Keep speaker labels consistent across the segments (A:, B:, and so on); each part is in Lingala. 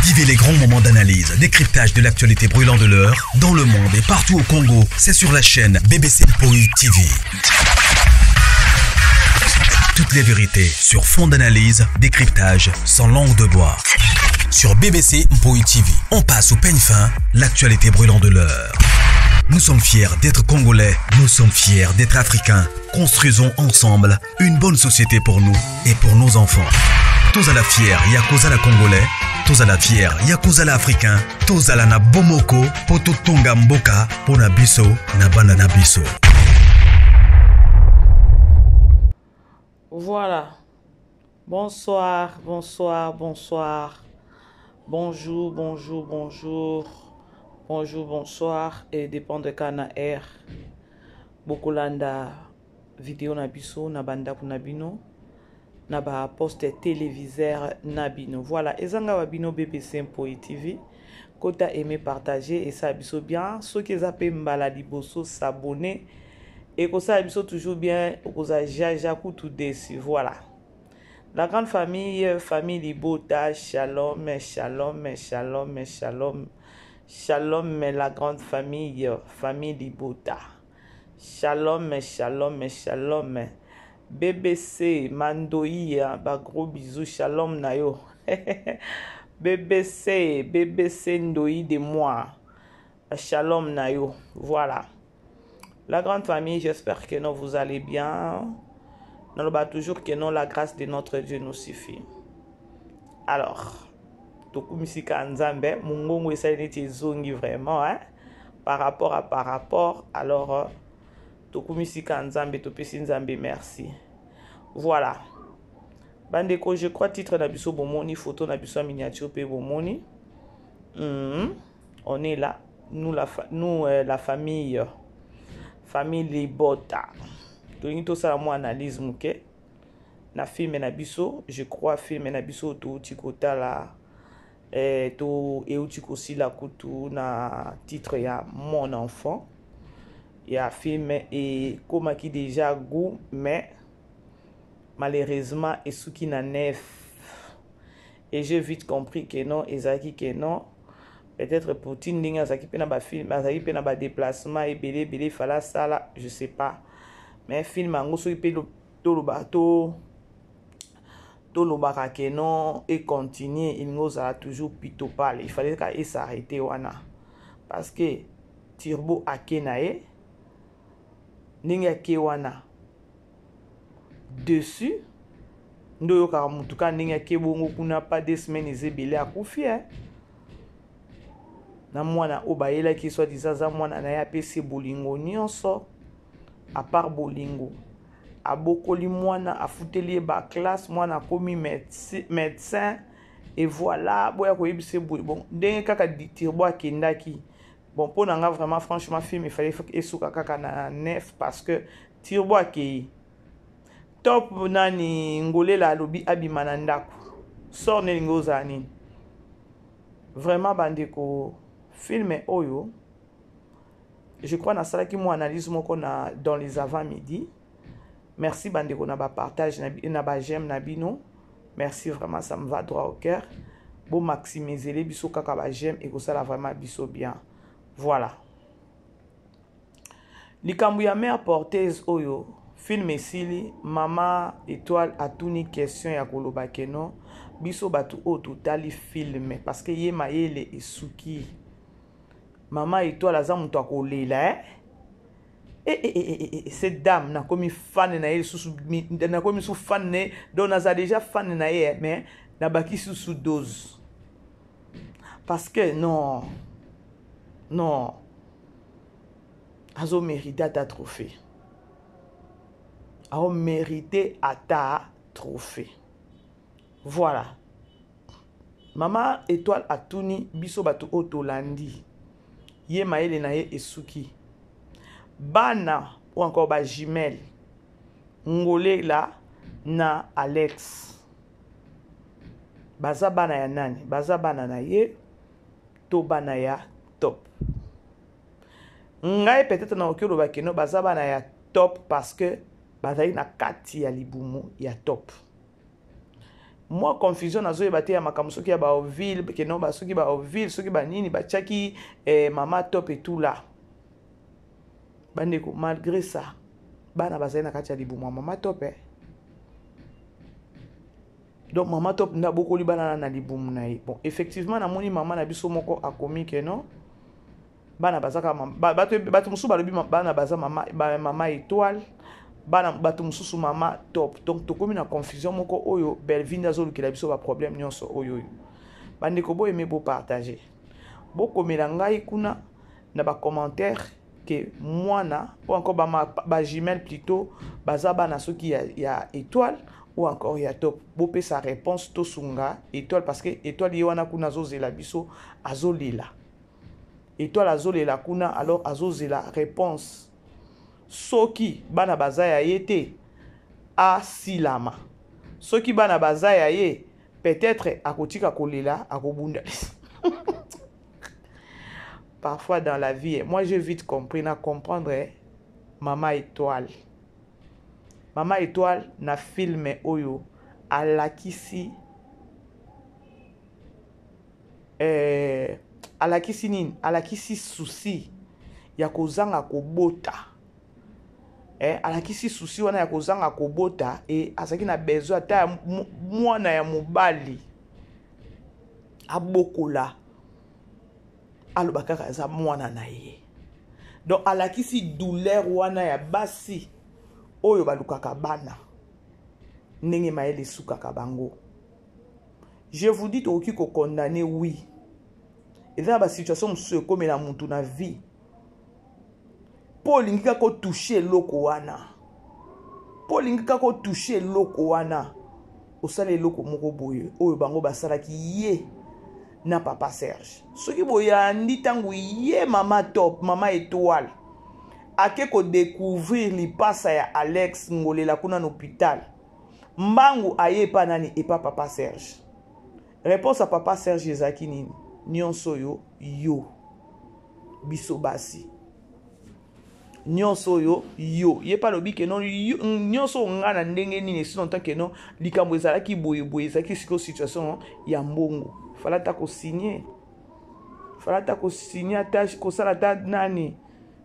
A: Vivez les grands moments d'analyse, décryptage de l'actualité brûlante de l'heure, dans le monde et partout au Congo. C'est sur la chaîne BBC Mpoi TV. Toutes les vérités sur fond d'analyse, décryptage, sans langue de bois. Sur BBC Mpoi TV, on passe au peigne fin l'actualité brûlante de l'heure. Nous sommes fiers d'être Congolais, nous sommes fiers d'être Africains. Construisons ensemble une bonne société pour nous et pour nos enfants. Tous à la fière, Yakuza la Congolais, tous à la fière, Yakuza la Africain, tous à la na Bomoko, Poto Tonga Mboka, Pona Biso, na Bana na Biso.
B: Voilà. Bonsoir, bonsoir, bonsoir. Bonjour, bonjour, bonjour. Bonjour, bonsoir. Et dépend de Kana Air. Bokolanda video na biso na bandako na bino na ba poste téléviseur na bino. Voilà, ezanga wa bino BBC Mpoi TV. Kota aimer partager et ça biso bien. Soki eza pe mbala liboso s'abonner et kosala biso toujours bien okoza jaja kutu desi. Voilà. La grande famille, famille Libota, shalom, shalom, shalom, shalom. Shalom, la grande famille, famille Libota. Shalom, shalom, shalom. BBC, Mandoi, ba gros bisous, shalom na yo. BBC, BBC Ndoi de moi. Shalom na yo. Voilà. La grande famille, j'espère que non, vous allez bien. Naloba toujours que non, la grâce de notre Dieu nous suffit. Alors, tokumisika Nzambe, mungongo esali neti ezongi vraiment, hein? Par rapport à par rapport, alors tokumisika Nzambe, topesi Nzambe merci. Voilà. Bandeko, je crois titre na biso bomoni, photo na biso miniature pe bomoni. On est là, nous la famille, famille Libota. Tolingi tosala mwa analyse moke na film na biso, je crois film na biso touti kotala to euti kosila kutu na titre ya Mon enfant. Ya film ekomaki déjà goût, mais malheureusement esuki na 9. Et j'ai vite compris que non, ezalaki que non. Peut-être Poutine ndenge azalaki pe na ba film, azalaki pe na ba déplacement ebele ebele, fala sala, je sais pas. Mais film yango soki pe toloba to tolobaka que non et continuer, il nous a toujours pitopale. Il fallait qu'à s'arrêter wana. Parce que Turbo ake na ye ndenge ake wana dessus ndo yokaka mutu ka ndenge ake bongo kuna pas deux semaines ezebele akufi hein. Na mwana oyo bayelaki soit disant aza mwana na ye apesi bolingo nyonso à part bolingo abokoli mwana afuteli ye ba classe mwana akomi médecin et voilà boya koyebisa boye bon ndenge kaka Turbo akendaki bon mpo na nga vraiment franchement film il fallait esuka kaka na 9 parce que Turbo akei top nani ngolela alobi abima na ndako sort nelingi ozala nini vraiment bandeko film oyo je crois nasalaki mwa analyse moko na dans les avant-midi. Merci bandeko na ba partage na ba j'aime na bino. Merci vraiment, ça me va droit au cœur. Bo maximiser les biso kaka ba j'aime et que ça la vraiment biso bien. Voilà. Likambo ya mère porteuse oyo film esili mama étoile atuni question ya koloba ke non biso bato oyo totali film parce que ye mayele esuki. Mama étoile aza moto akolela eh? Cette dame nakomi fan na ye lisusu, nakomi su fan na ye, donc naza déjà fan na ye, mais nabaki susu dose parce que non non azo mérite ata trophée, azo mérite ata trophée. Voilà. Mama étoile atuni biso bato oyo tolandi ye mayele na ye esuki bana ou encore ba jumelle Ngolela na Alex baza bana ya nani, baza bana na ye to bana ya top. Ngai peut-être na oki oloba keno baza bana ya top parce que bazali na kati ya libumu ya top. Mwa confusion nazoyeba te ya makambo soki ya baovile keno basoki baovile soki banini batiaki eh, mama top etula. Bandeko, malgré ça bana bazali na kati ya libumu ya mama top eh. Donc mama top nde abokoli bana na libumu na ye. Bon, effectivement namoni mama na biso moko akomi ke non, bana bazaka bato mosusu balobi bana baza mama, ba, mama étoile, bana bato mosusu mama top. Donc tokomi na confusion moko oyo Bellevue nde azolukela biso baproblème nyonso oyo oyo. Bandeko, boyeme, bopartage, bokomela ngai kuna na bacommentaire ke mwana ou encore bajumelle plutôt baza bana soki ya étoile ou encore ya top. Bopesa réponse, tosunga étoile, parce que étoile ye wana kuna azozela biso, azolela. Étoile azolela kuna, alors azozela réponse. Soki bana baza ya ye te, asilama. Soki bana baza ya ye, peut-être akotika kolela, akobunda. Parfois dans la vie, moi j'ai vite compris na comprendre eh, mama étoile. Mama étoile na film oyo alakisi alakisi nini? Alakisi souci ya kozanga kobota. Alakisi souci wana ya kozanga kobota e azalaki na besoin ata ya mwana ya mobali abokola, aloba kaka aza mwana na ye. Donc alakisi douleur wana ya basi oyo balukaka bana, ndenge mayele esukaka bango. Je vous dis, tokoki kocondamner, oui, eza na basituation mosusu ekomela mutu na vie mpo olingi kaka otouche eloko wana, mpo olingi kaka otouche eloko wana, osala eloko moko boye oyo bango basalaki ye na papa Serge. Soki boyandi ntango ye mama top, mama étoile ake kodécouvrir lipasa ya Alex Ngolela kuna na hôpital, mbangu aye epa nani? Epa papa Serge. Réponse ya papa Serge ezalaki nini? Nyonso oyo yo, biso basi nyonso oyo yo. Ye mpe alobi ke non, nyonso oyo nga na ndenge nini? Esi longtemps ke non, likambo ezalaki boyeboye, ezalaki sikoyo situation ya mbongo. Fala ata kosigne, fala ata kosigne, ata kosala ata nani,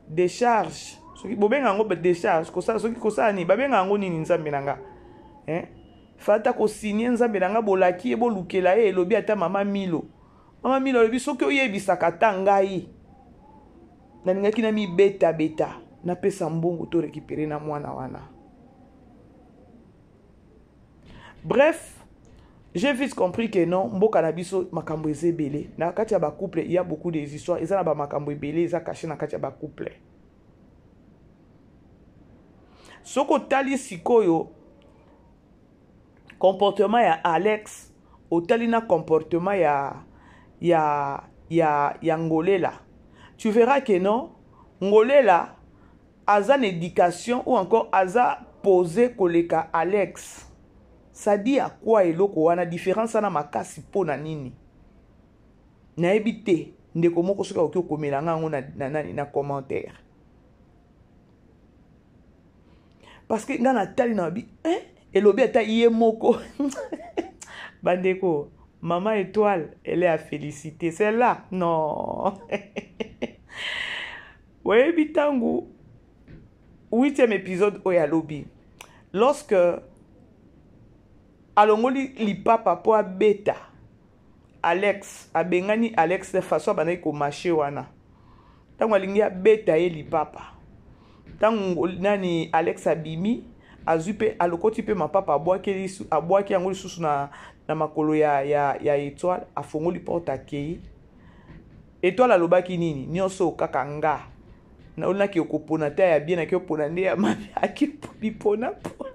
B: décharge, soki bobenga yango décharge, kosala soki kosala nini, babenga yango nini, nzambe na nga, eh? Fala ata kosigne, nzambe na nga, bolaki ye, bolukela ye. Elobi ata mama Milo, mama Milo alobi soki oyebisaka ata ngai, nalingaki na mibetabeta, napesa mbongo to récupérer na mwana wana. Bref, j'ai vite compris que non, mboka na biso makambo eza ebele na kati ya bacouple. Il y a beaucoup des histoires, eza na bamakambo ebele eza caché na kati ya bacouple. Soki otali sikoyo comportement ya Alex, otali na comportement ya Ngolela, tu verras que non, Ngolela aza na éducation ou encore aza posé koleka Alex. Ça dit à quoi eloko wana, différence wana makasi mpo na nini? Nayebi te. Ndeko moko soki akoki okomela nga yango na nani, na commentaire, parce que nga natali na babi eh? Elobi ata ye moko. Bandeko, mama étoile, elle est à féliciter, c'est là non. Oyebi ntango huitième épisode oyo alobi, lorsque alongoli lipapa mpo abeta Alex, abengani Alex de façon abandaki komarcher wana, ntango alingi abeta ye lipapa, ntango nani, Alex abimi, azwi mpe alokoti mpe mapapa, abwaki yango lisusu na makolo ya étoile, afongoli porte, akei. Étoile alobaki nini? Nyonso kaka nga naolaki okopona te ya bien, naki opona nde ya mabe, aki bipona pona.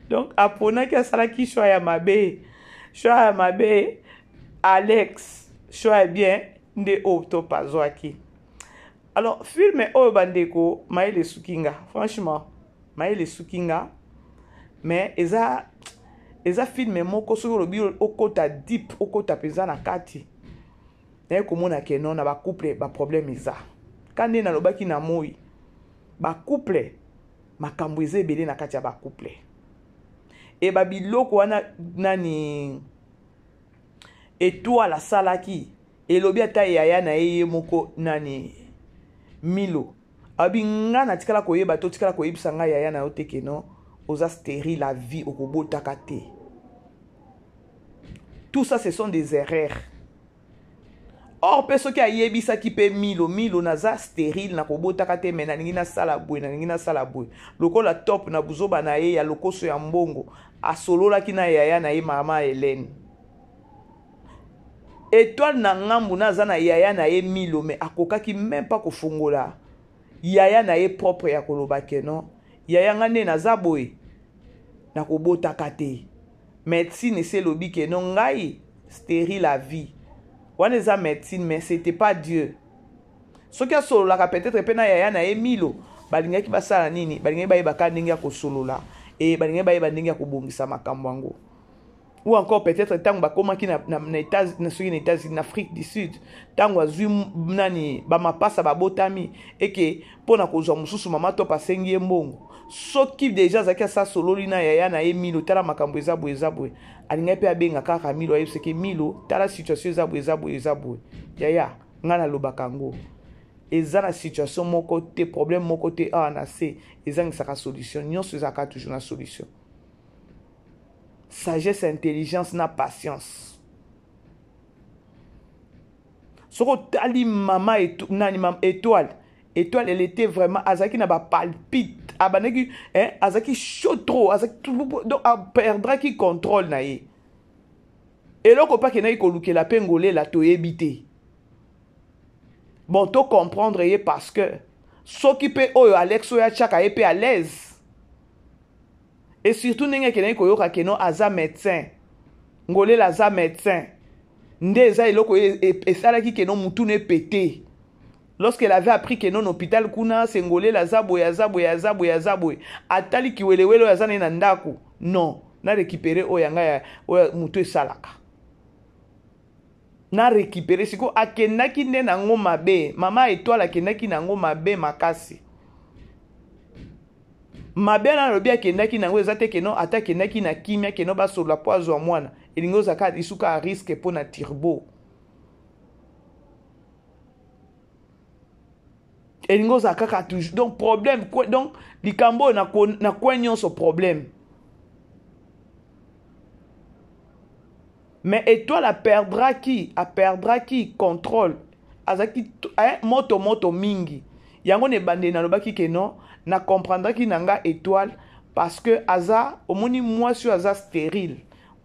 B: Donc aponaki, asalaki choix ya mabe, choix ya mabe Alex, choix ya bien nde oyo to azwaki. Alors film oyo, bandeko, mayele esuki nga, franchement mayele esuki nga. Mais eza film moko soki olobi okota deep, okota mpenza na kati, naye komona ke non, na bacouple baproblème eza ka nde nalobaki na moi. Bacouple, makambo eza ebele na kati ya bacouple. E babiloko wana nani Etoile asalaki, elobi ata yaya na ye ye moko nani Milo abi nga natikala koyeba to tikala koyebisa nga yaya na yo te ke non, oza stérile à vie, okobotaka te. Tout ça, ce sont des erreurs. Or mpe soki ayebisaki mpe Milo: "Milo, naza stérile, nakobotaka te, me nalingi nasala boye, nalingi nasala boye." Lokola Top na buzoba na ye ya lokoso ya mbongo, asololaki na yaya na ye mama Helene. Étoile na ngambu na aza na yaya na ye Milo, me akokaki même pas kofungola yaya na ye propre ya koloba ke non, yaya, nga nde naza boye, nakobotaka te, médecine esi elobi ke non, ngai stérile à vie. Wana eza médecine, mais c'était pas Dieu. Soki asololaka peut-être mpe na yaya na ye Milo, balingaki basala nini? Balingaki bayebaka ndenge ya kosolola e balingaki bayeba ndenge ya kobongisa makambo yango. Ou encore peut-être ntango bakomaki na États, na soki na États-Unis, na Afrique du Sud, ntango azwi nani, bamapasa babotami, eke mpo na kozwa mosusu, mama Top asengi ye mbongo. Soki déjà azalaki asa asololi na yaya na ye Milo: "Tala, makambo eza boye, eza boye", alingaki mpe abenga kaka Milo, ayebisaki Milo: "Tala, situation eza boye, eza boye, eza boye, yaya." Ngai nalobaka yango, eza na situation moko te, problème moko te awa na se ezangisaka solution. Nyonso ezalaka toujours na solution. Sagesse, intelligence na patience. Soki otali mama nani, Étoile, Étoile, elle était vraiment, azalaki na bapalpite, abandaki, hein, azalaki chaud trop, azalaki, donc aperdraki contrôle na ye. Eloko mpe akendaki kolukela mpe Ngolela, toyebi te. Bon, tocomprendre ye parce que soki mpe oyo Alex oyo atiaka ye mpe à l'aise, et surtout ndenge akendaki koyoka ke non, aza médecin, Ngolela aza médecin, nde eza eloko esalaki ke non, mutunu epete. Lorsqu'elle avait appris que non, hôpital kuna se Ngolela aza boye, aza boye, aza boye, aza boye, atali kiwelewele oyo aza naye na ndako, non, na récupéré oyo ya ngai, oyo motu esalaka, na récupéré. Sikoyo akendaki nde nango mabe. Mama Étoile akendaki nango mabe makasi. Mabe wana alobi akendaki nango eza te ke non, ata akendaki na kimia ke non, basolola mpo azwa mwana, elingi ozalaka lisuka ya risque mpo na Turbo, elingi ozala kaka toujours donc problème. Donc likambo oyo na coin nyonso problème. Mais Étoile aperdraki contrôle, azalaki moto moto mingi. Yango na ebandeli nalobaki ke non, na comprendraki na nga Étoile parce que aza, omoni, mwasi oyo aza stérile,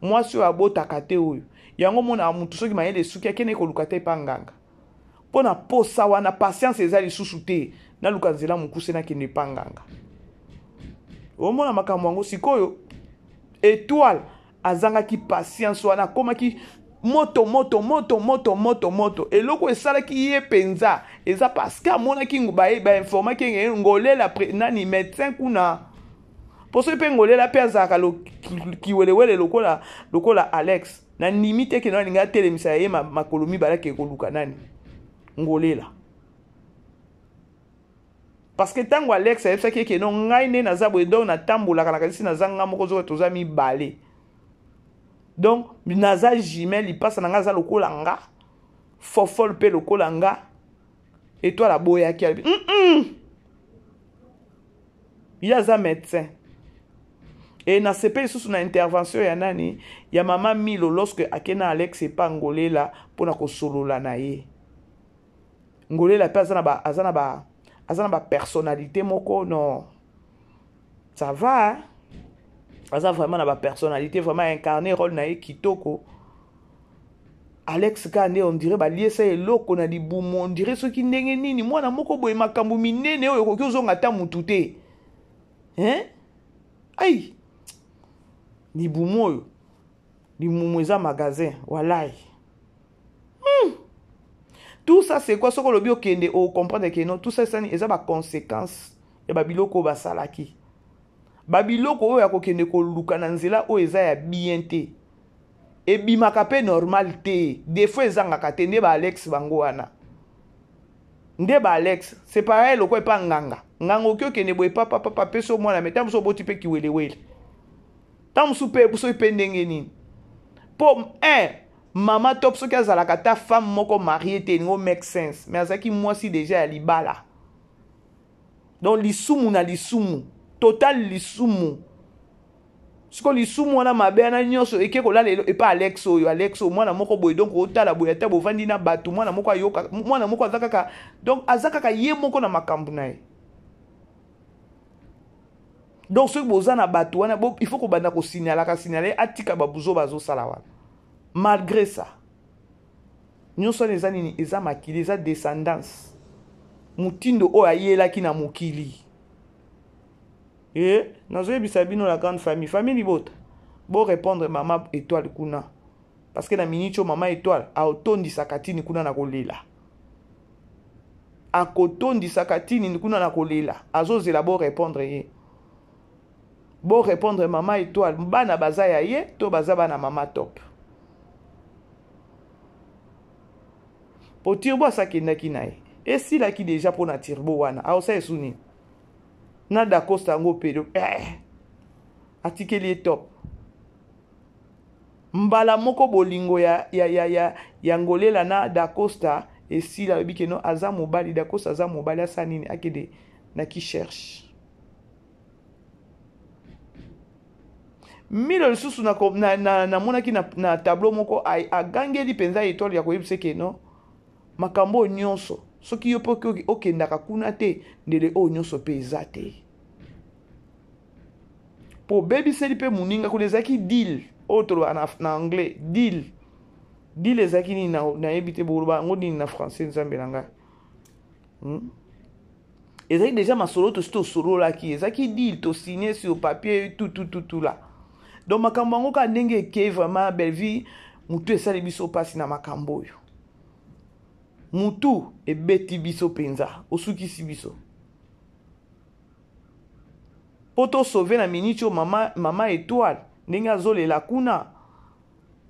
B: mwasi oyo abotaka te. Oyo yango omonaka motu soki mayele esuki, akende koluka te epa nganga mpo na posa wana. Patience eza lisusu te, naluka nzela mokuse, nakende epa nganga. Omona makambo yango. Sikoyo Étoile azangaki patience wana, akomaki moto moto moto moto moto moto. Eloko esalaki ye mpenza eza parce que amonaki, bainformaki Ngolela nani, médecin kuna, mpo soki mpe Ngolela mpe azalaka kiwelewele lokola Alex, na ndimi te kende alingi atelemisa ye makolo mibale ake koluka nani, Ngolela. Parce que ntango Alex ayebisaki eke non, ngai nde naza boye, donc natambolaka, nakanisi naza nga moko, zoka toza mibale, donc naza jumelle, lipasa na ngai aza lokola nga, fofole mpe lokola nga. Étoile aboyaki, alobi Ye aza médecin. E nasepeli lisusu na intervention ya nani, ya mama Milo, lorsque ake na Alex epa Ngolela mpona kosolola na ye. Ngolela mpe aza na bapersonnalité moko, non, ça va, hein? Aza vraiment na bapersonnalité, vraiment incarné rôle na ye kitoko. Alex kaka nde on dirait baliesa eloko na libumu, on dirait soki ndenge nini, mwana moko boye, makambo minene oyo okoki ozonga ata mutu te, hein? Ai, libumu oyo, libumu eza magasin, walai. Tout ça, c'est quoi? Soki olobi okende ocomprendre ke non, tout ça esani eza baconséquence ya babiloko oyo basalaki, babiloko oyo ya kokende koluka na nzela oyo eza ya bien te, ebimaka mpe normal te, défaut ezangaka te. Nde baAlex bango wana, nde baAlex, c'est pareil lokola epa nganga. Nganga oki okende boye, papapapa, apesi yo mwana, me ntango mosu oboti mpe kiwelewele. Ntango mosusu mpe soki mpe ndenge nini mpo un mama top soki azalaka ata femme moko marie te elingo make sense, mais azalaki mwasi deja ya libala. Donc lisumu na lisumu, total lisumu. Siko lisumu wana mabe wana nyonso eke kolala epa Alex oyo, Alex oyo mwana moko boye. Donc otala boye, ata bovandi na bato, mwana moko ayoka, mwana moko aza kaka, donc aza kaka ye moko na makambo na ye. Donc soki boza na bato wana, il faut kobanda kosignalaka, signale atika babuzo bazosala wana. Malgré ça nyonso wana eza nini? Eza makili, eza descendance, motindo oyo ayelaki na mokili. E nazoyebisa bino, la grande famille, famille libota, borépondre mama Étoile kuna, parce que na miniti oyo mama Étoile aotondisaka tini kuna na kolela, akotondisaka tini kuna na kolela, azozela borépondre ye. Borépondre mama Étoile, bana baza ya ye to baza bana mama Top? Po Turbo asakendaki na ye, esilaki deja mpo na Turbo wana aosala esu nini na Dacosta yango pedo atikeli ye Top mbala moko. Bolingo ya Ngolela na Dacosta esila. Alobi que non, aza mobali, Dacosta aza mobali, asala nini? Akende na ki cherche Milo lisusu. Namonaki na tableau moko agangeli mpenza Étoile ya koyebisa que non, makambo oyo nyonso, soki yo mpe okendaka kuna te, ndele oyo nyonso mpe eza te, mpo obebiseli mpe moninga kuna. Ezalaki deal oyo tolobaka na anglais, deal. Deal ezalaki nini? Nayebi te boloba yango nini na français, nzambe na ngai, Ezalaki déjà masolo tosi tosololaki, ezalaki deal, tosigne sur papier, tutututu la. Donc makambo yango kaka ndenge ekei, vraiment Bellevie, motu esali biso mpasi na makambo oyo, mutu ebeti biso mpenza, osukisi biso mpo tosauve na miniti oyo mama Étoile ndenge azolela kuna,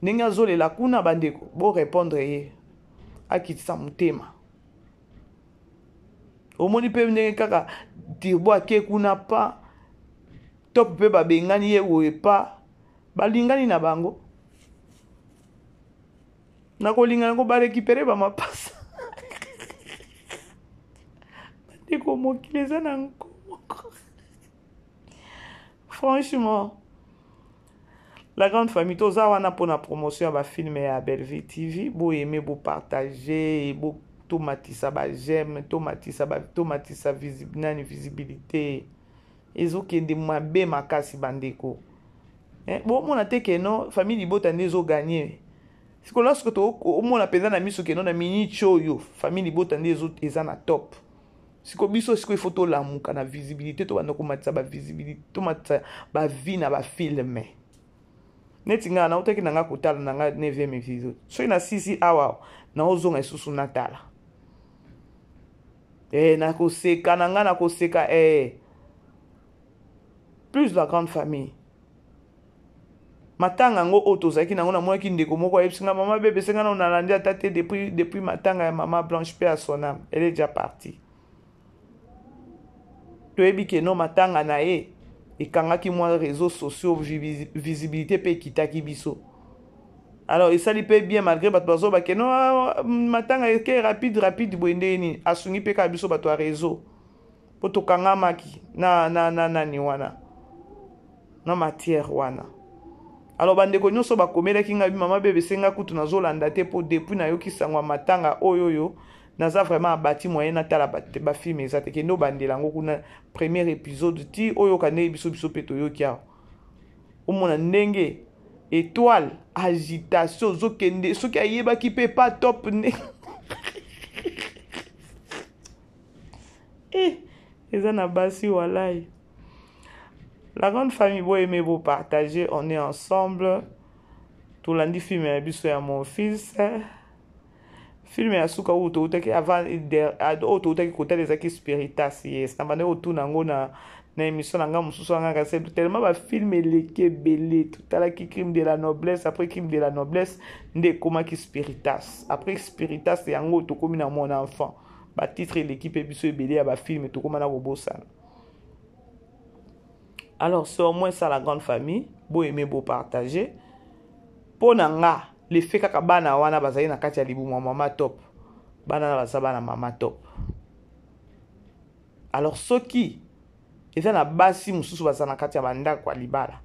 B: ndenge azolela kuna. Bandeko, borépondre ye akitisa motema. Omoni mpe ndenge kaka Turbo ake kuna pa Top mpe babengani ye oyo epa balingani na bango na kolingana ko barécupérer bamapasa. Bandeko, mokili eza na nko moko. Franchement, la grande famille, toza wana mpona promotion ya bafilm ya Bellevue TV. Boyeme, bopartage, tomatisa baj'aime, tomatisa nani, visibilité ezokende mabe makasi. Bandeko, bomona te que non, famille libota nde ezoganye sikoyo. Lorsque omona mpenza na miso que non, na miniti oyo famille libota nde eza na top sikoyo, biso sikoyo ifo tolamuka na visibilité, tobanda komatisa bavisibilité, tomatisa bavues na bafilm. Neti ngai nautaki na ngai kotala na ngai 9e épisode, soki nasisi awa, naozonga lisusu natala. Nakoseka na ngai, nakoseka plus. La grande famille, matanga yango oyo tozalaki nango, namonaki ndeko moko ayebisi nga: "Mama bebe, esenga nano nalandi ata te depuis matanga ya mama Blanche, mpe ya son âme, elle est déjà partie." Toyebi que non, matanga na ye ekangaki mwa réseaux sociaux, visibilité mpe ekitaki biso. Alors esali mpe bien, malgré bato bazoba que non, ah, matanga eke rapide rapide boye ndenge nini. Asungi mpe kaka biso bato ya réseau, mpo tokangamaki na nani wana, na matière wana. Alors bandeko nyonso bakomelaki ngai: "Mama bebe, esenga kutu nazolanda te, mpo depuis nayoki sango ya matanga oyo naza vraiment abati, moyen natala bafilm eza te." Kende obandela yango kuna, premier épisode ti oyoka ndenge biso mpe toyoki awa. Omona ndenge Étoile agitation ozokende, soki ayebaki mpe pa Top nde eza na basi walai. La grande famille, boaime, bopartager, on est ensemble. Tolandi film ya biso ya Mon Fils, film ya suka oyo toutaki avant, oyo toutaki kotala ezalaki Spiritas. Yes, na bandaki kotuna yango na émission na ngai mosusu anga, kasi tellement bafilm eleki ebele. Totalaki Crime de la noblesse, après Crime de la noblesse nde ekomaki Spiritas, après Spiritas yango tokómi na Mon Enfant. Batitre eleki mpe biso ebele ya bafilm, tokóma na kobosana. Alors c'est au moins ça la grande famille. Bo aimer, bo partager. Mpo na nga, le fait kaka bana wana bazali na kati ya libumu ya mama Top, bana na baza bana mama Top. Alors soki eza na basi mosusu baza na kati ya bandako ya libala,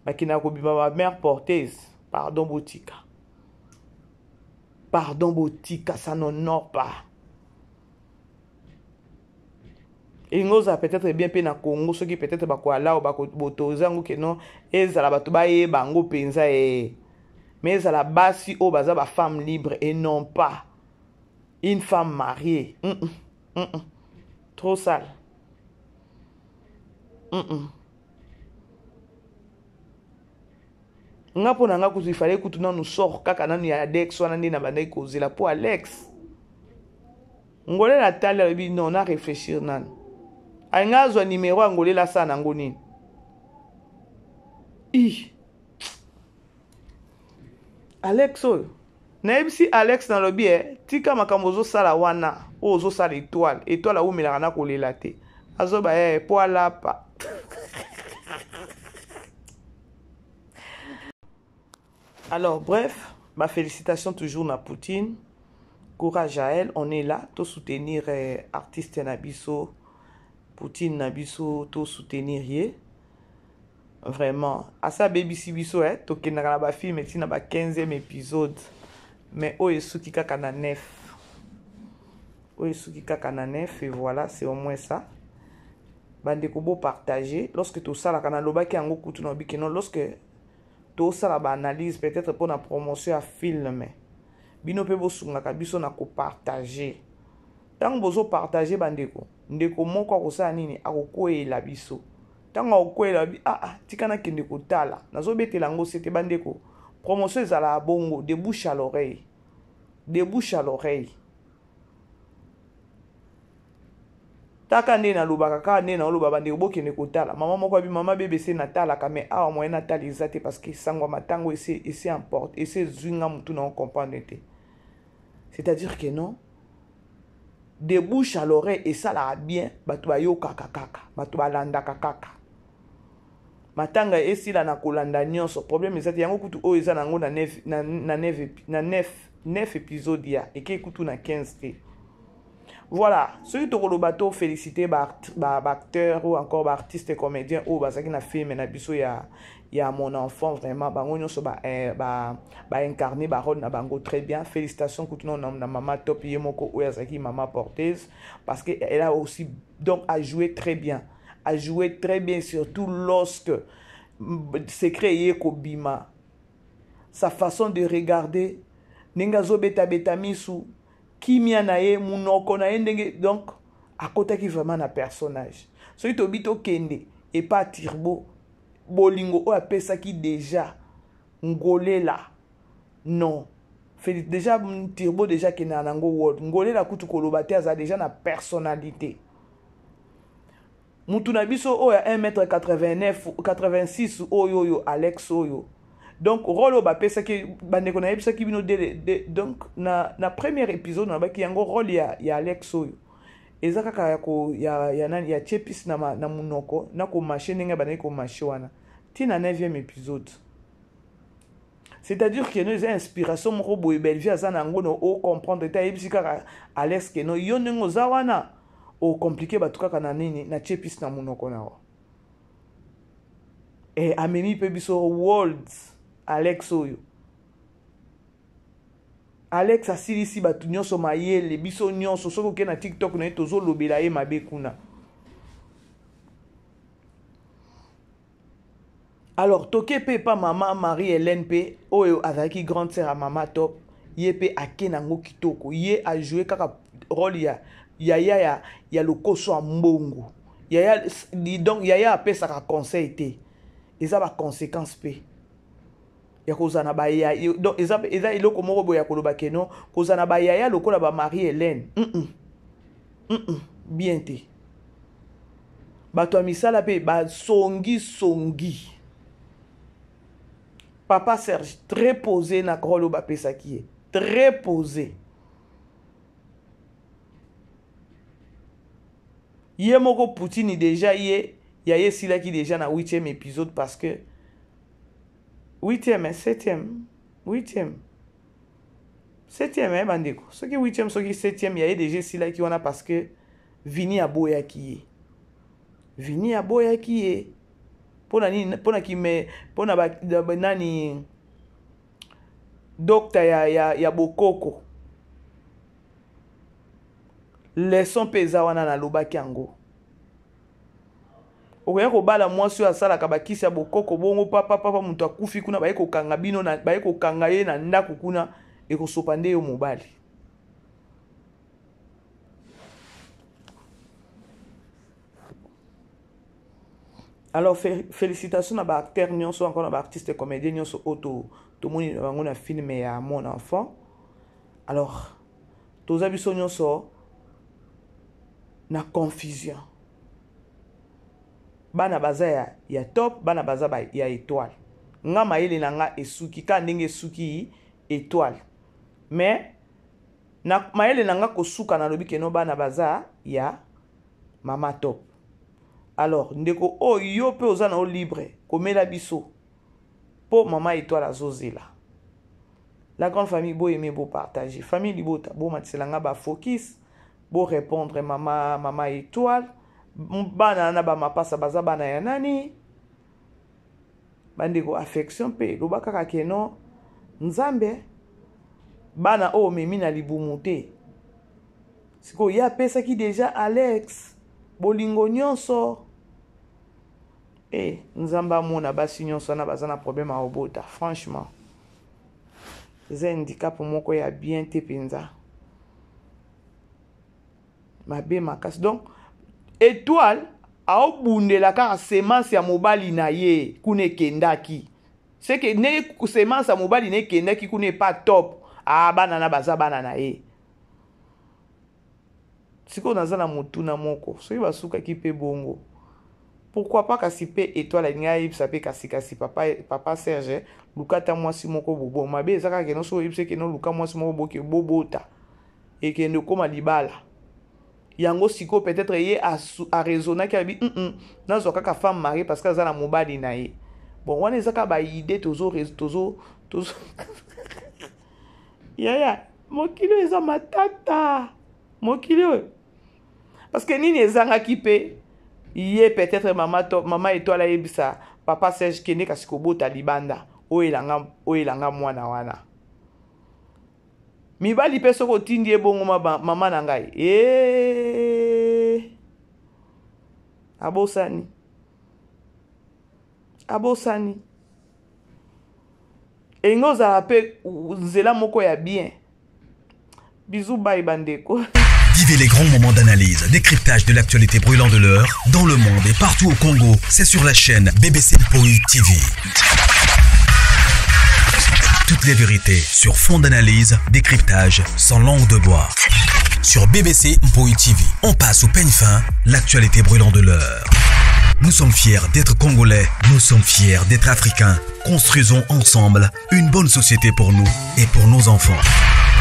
B: bakendaka kobima ba mère porteuse, pardon botika, pardon botika, ça n'honore pas. Elingi ozala peut-être bien mpe na Congo, soki peut-être bakoalao bakobotoza yango ke non, ezala bato bayeba yango mpenza e, mais ezala basi oyo baza ba femme libre et non pas une femme mariée. Trop sale. Nga mpo na nga kutu ifale kutu nanu sort kaka nanu ya Alex wana nde na bandaki kozela mpo Alex Ngolela atali alobi non, na réfléchir nanu. Alingi azwa numero ya Ngolela asala nango nini? I Alex oyo nayebisi Alex, nalobi e tika makambo ozosala wana, oyo ozosala étoile, étoile awumelaka na kolela te, azoba ye po alapa. Alors bref, ba félicitations toujours na Poutine, courage à elle, on est là to soutenir artiste na biso Poutine na biso, to soutenir ye vraiment. Asa abebisi biso tokendaka na bafilm ntina ba 15e épisode, mais oyo esuki kaka na 9, oyo esuki kaka na 9. Et voilà, c'est au moins ça bandeko, bopartage. Lorsque tosalaka, nalobaki yango kutu na bikeno, lorsque tosala baanalyse peut-être mpona promotion ya film, bino mpe bosungaka biso na kopartage. Ntango bozopartage bandeko, ndeko moko akosala nini? Akokweyela biso. Ntango akokweyela bi ah, ah, tika nakende kotala, nazobetela yango sete. Bandeko, promotion ezalaka bongo, de bouche à l'oreille, de bouche à l'oreille. Taka nde nalobaka kaka nde naoloba, bandeko bokende kotala. Mama moko abi mama BBC natalaka, mais awa moyen natala eza te parce que sango ya matango ese emporte, ese ezwi nga motu na ocomprendre te. C'est-à-dire que non, de bouche à l'oreille esalaka bien, bato bayokaka kaka, bato balandaka kaka. Matanga esila na kolanda nyonso, problème eza te. Yango kutu oyo eza nango na 9 na 9 épisode ya ekei kutu na 15 te. Voilà, soki tokoloba to féliciter baacteur ou encore baartiste comédien oyo bazalaki na film na biso ya Mon Enfant, vraiment bango nyonso baincarne ba barole na bango très bien. Félicitations kutu na mama Top ye moko oyo azalaki mama porteuse, parce que elle a aussi donc a joué très bien, a joué très bien, surtout lorsque secret ye kobima, sa façon de regarder, ndenge azobetabeta misu, kimia na ye, munoko na ye ndenge, donc akotaki vraiment na personnage. Soki tobi tokende epa Turbo, bolingo oyo apesaki déjà Ngolela, non, Félix déjà, Turbo déjà akendaka nango world. Ngolela kutu koloba te, aza déjà na personnalité. Mutu na biso oyo ya 1 mètre 89 86 oyo Alex oyo, donc rôle oyo bapesaki bandeko, nayebisaki bino donc na premier épisode, nalobaki yango, rôle ya Alex oyo eza kaka ya, ko, ya, ya, nani, ya tie pisi na monoko na komarcher ndenge bandaki komarcher wana ntina 9e épisode. C'est-à-dire que no, eza inspiration moko boye Bellevie aza na yango, no ocomprendre te. Ayebisi kaka Alex ke no, yo ndenge oza wana ocompliquer bato kaka na nini, na tie pisi na monoko na yo. E amemi mpe biso world. Alex oyo, Alex asilisi bato nyonso mayele, biso nyonso. Soki okei na TikTok na ye, tozolobela ye mabe kuna. Alors toke mpe epa mama Marie Hélène mpe oyo azalaki grande sœur ya mama Top. Ye mpe ake nango kitoko, ye ajoue kaka rôle ya yaya ya lokoso ya mbongo yaya. Donc yaya apesaka conseil te, eza baconséquence mpe ya kozala na bayaya. Donc eza eloko moko boye ya koloba keno kozala na bayaya lokola bamarie Hélène, Bien te. Bato ya misala mpe basongisongi. Papa Serge très posé na rôle oyo bapesaki ye, très posé. Ye moko Poutine déjà ye. Ya ye esilaki déjà na 8e épisode parce que 8e, 7e, 8e, 7e, eh, bandeko, soki 8e, soki 7e, ya ye déjà esilaki wana parce que Vini aboyaki ye. Vini aboyaki ye mpona nini? Mpona kime, mpona ba, nani, docteur ya bokoko. Leçon mpe eza wana, nalobaki yango. Okoya kobala mwasi oyo asalaka bakisi ya bokoko bongo, papa papa, moto akufi kuna, baye kokanga bino, baye kokanga ye na ndako kuna, ekosopa nde yo mobali. Alors, félicitations na baacteur nyonso, encore na baartiste comédien nyonso oyo tomoni na bango na film ya Mon Enfant. Alors toza biso nyonso na confusion. Bana baza ya Top, bana baza ya Étoile. Nga mayele na nga esuki kaka ndenge esuki Étoile, mais na mayele na nga kosuka, nalobi que non, bana baza ya Mama Top. Alors ndeko oyo, yo mpe oza na yo libre komela biso mpo Mama Étoile azozela. La grande famille, boyeme, bopartage. Famille libota, bomatisela nga bafocus, borépondre mama Étoile. Bana na bamapasa baza bana ya nani? Bandeko, affection mpe loba kaka que non, Nzambe, bana oyo omemi na libumu te. Sikoyo ye apesaki déjà Alex bolingo nyonso. E Nzambe amona basi nyonso wana baza na problème ya kobota. Franchement, eza handicap moko ya bien te mpenza, mabe makasi. Donc Étoile aobundela kaka semence ya mobali na ye kuna ekendaki. Seke ndenge semence ya mobali na ekendaki kuna epa Top, ah, bana na baza bana na ye. Sikoyo naza na motuna moko: soki basukaki mpe bongo, pourquoi pas kasi mpe Étoile alingi ayebisa mpe kasi papa Serge, luka ata mwasi moko bobo. Mabe eza kaka que non, soki oyebisa que non, luka mwasi moko boke bobota, ekende okóma libala yango. Sikoyo peut-être ye araisonnaki, abi nazwa kaka femme mariée parce que aza na mobali na ye. Bon, wana eza kaka baidée. Tozo yaya, mokili oyo eza matata, mokili oyo. Parce que nini ezangaki mpe ye peut-être mama Étoile ayebisa papa Serge: kende kasi kobota libanda, oyo elanga mwana wana. Mibali mpe soki otindi ye bongo, mama na ngai e abosani, abosani. Elingi ozala mpe nzela moko ya bien. Bisous, bye bandeko.
A: Vivez les grands moments d'analyse, décryptage de l'actualité brûlante de l'heure, dans le monde et partout au Congo. C'est sur la chaîne BBC Mpoi TV. Toutes les vérités sur fond d'analyse, décryptage, sans langue de bois. Sur BBC Mpoi TV, on passe au peigne fin l'actualité brûlante de l'heure. Nous sommes fiers d'être Congolais, nous sommes fiers d'être Africains. Construisons ensemble une bonne société pour nous et pour nos enfants.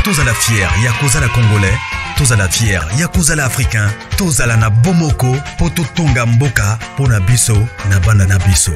A: Tozala fier ya kozala Congolais, tozala fier ya kozala Africain, tozala na bomoko po totonga mboka pona biso na bana na biso.